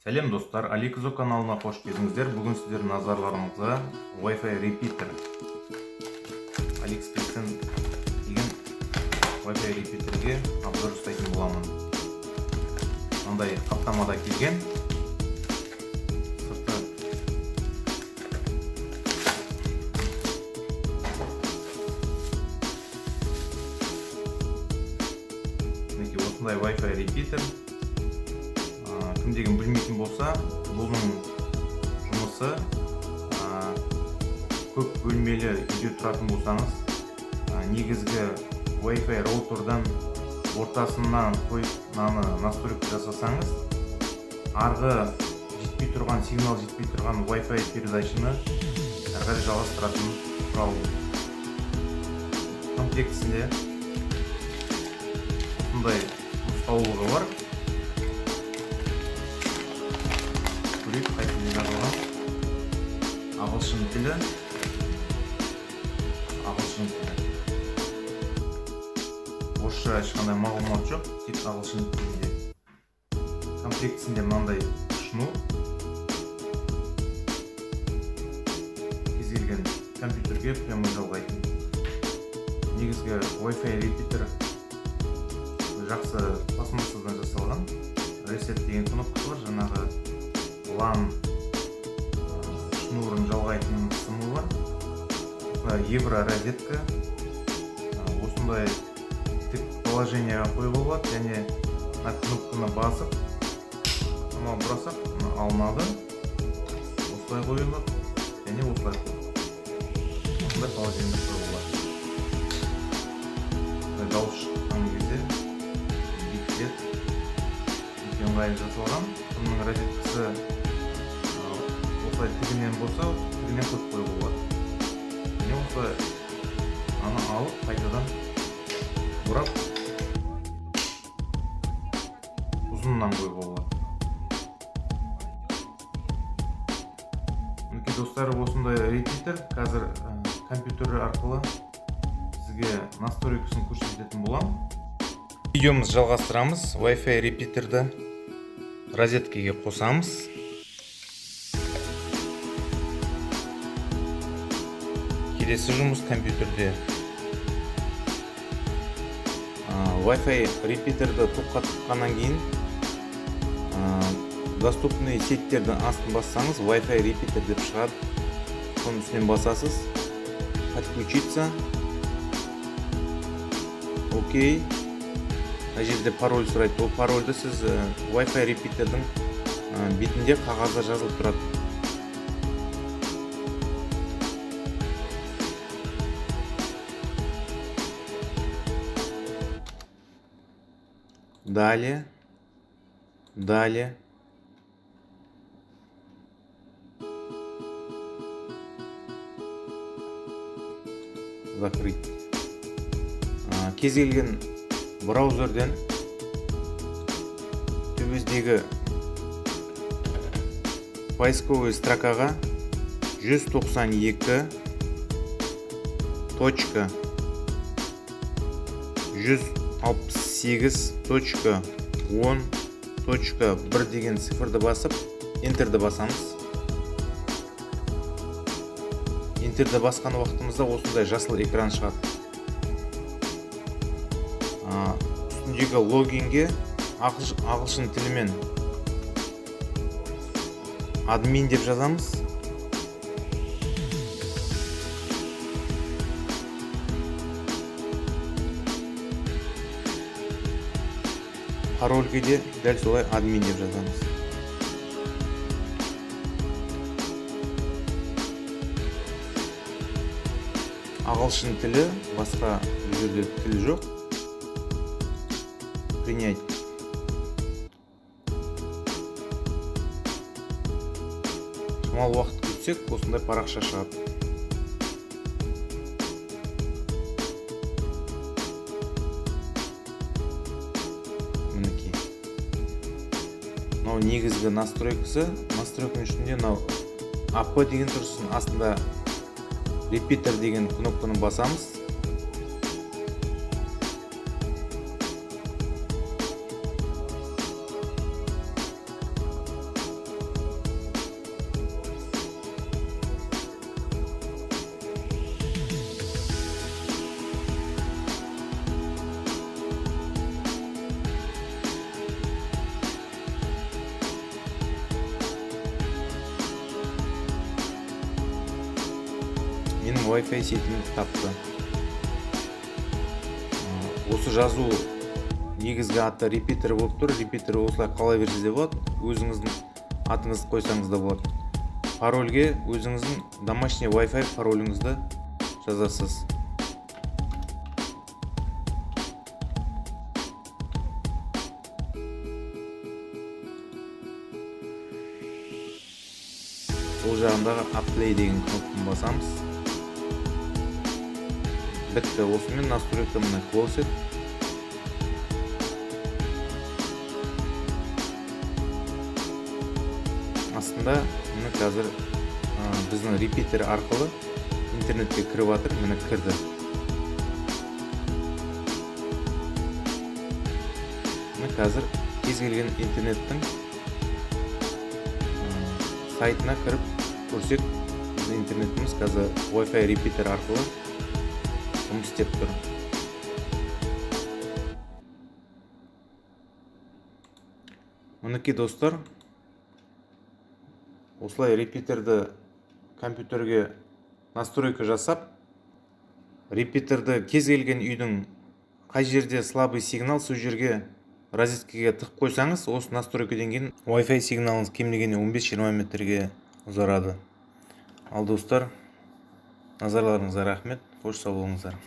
Сәлем, достар! Аликзо каналына қош келдіңіздер. Бүгін сіздердің назарларыңызға Wi-Fi репитер AliExpress-тен деген Wi-Fi репитерге обзор жасайтын боламын. Мынандай қаптамада келген. Сырты мінекей, осындай Wi-Fi репитер. Кім деген білмейтін болса, бұның жұмысы көп бөлмелі үйде тұратын болсаңыз, негізгі Wi-Fi роутердан ортасынан қойып, мынаны настройка жасасаңыз, арғы жетпей тұрған сигнал, жетпей тұрған Wi-Fi передачаны әрі қарай жалғастыратын құрал. Комплектісінде осындай нұсқаулығы бар. Көрейік, қай тілде жазылған. Ағылшын тілі, ағылшын тілі. Орысша ешқандай мағлұмат жоқ, тек ағылшын тілінде. Комплектісінде мынандай шнур, кез келген компьютерге прямой жалғайтын. Негізгі Wi-Fi репитер жақсы пластмассадан жасалған. Reset деген кнопкасы бар, жаңағы LAN шнурын жалғайтын сымы бар. Евро розетка. Осындай тік положениеға қоюға болады және мына кнопканы басып, мына бұрасақ, мына алынады. Осылай қойылады және осылай қойылады. Осындай положениеде қоюға болады. Осылай дауыс шыққан кезде бекітіледі. Өте ыңғайлы жасалған. Бұның розеткасы осылай тігінен болса, тігінен қойып қоюға болады және осылай аны алып, қайтадан бұрап, ұзыннан қоюға болады. Мінекей, достар, осындай репитер. Қазір компьютер арқылы сізге настройкасын көрсететін боламын. Видеомызды жалғастырамыз. Wi-Fi репитерді розеткеге қосамыз. Келесі жұмыс компьютерде. Wi-Fi репитерді тоққа тыққаннан кейін доступный сетьтердің астын бассаңыз, Wi-Fi репитер деп шығады. Соның үстінен басасыз, подключиться, окей. Мына жерде пароль сұрайды. Ол парольді сіз Wi-Fi репитердің бетінде қағазда жазылып тұрады. Далее, далее. Закрыть. Кез келген браузерден төбесіндегі поисковый строкаға 192 точка 168 точка 10 точка 1 деген цифрды басып, энтерді басамыз. Энтерді басқан уақытымызда осындай жасыл экран шығады. Үстіндегі логинге ағылшын тілімен админ деп жазамыз. Парольге де дәл солай админ деп жазамыз. Ағылшын тілі, басқа бұл жерде тіл жоқ. Принять. Шамалы уақыт күтсек, осындай парақша шығады. Мінекей, мынау негізгі настройкасы. Настройканың ішінде мынау ап деген тұр, сосын астында репитер деген кнопканы басамыз. Wi-Fi сетімді тапты. Осы жазу негізгі аты репитер болып тұр. Репитер осылай қала берсе де болады, өзіңіздің атыңызды қойсаңыз да болады. Парольге өзіңіздің домашний Wi-Fi пароліңізді жазасыз. Сол жағындағы Apply деген кнопканы басамыз. Бітті. Осымен настройка мына close. Астында міне қазір біздің репитер арқылы интернетке кіріп жатыр. Міне кірді. Міне қазір кез келген интернеттің сайтына кіріп көрсек, біздің интернетіміз қазір Wi-Fi репитер арқылы жұмыс істеп тұр. Мінекей достар, осылай репитерді компьютерге настройка жасап, репитерді кез келген үйдің қай жерде слабый сигнал, сол жерге розеткеге тығып қойсаңыз, осы настройкадан кейін Wi-Fi сигналыңыз кем дегенде 15-20 метрге ұзарады. Ал достар, назарларыңызға рахмет, қош сау болыңыздар.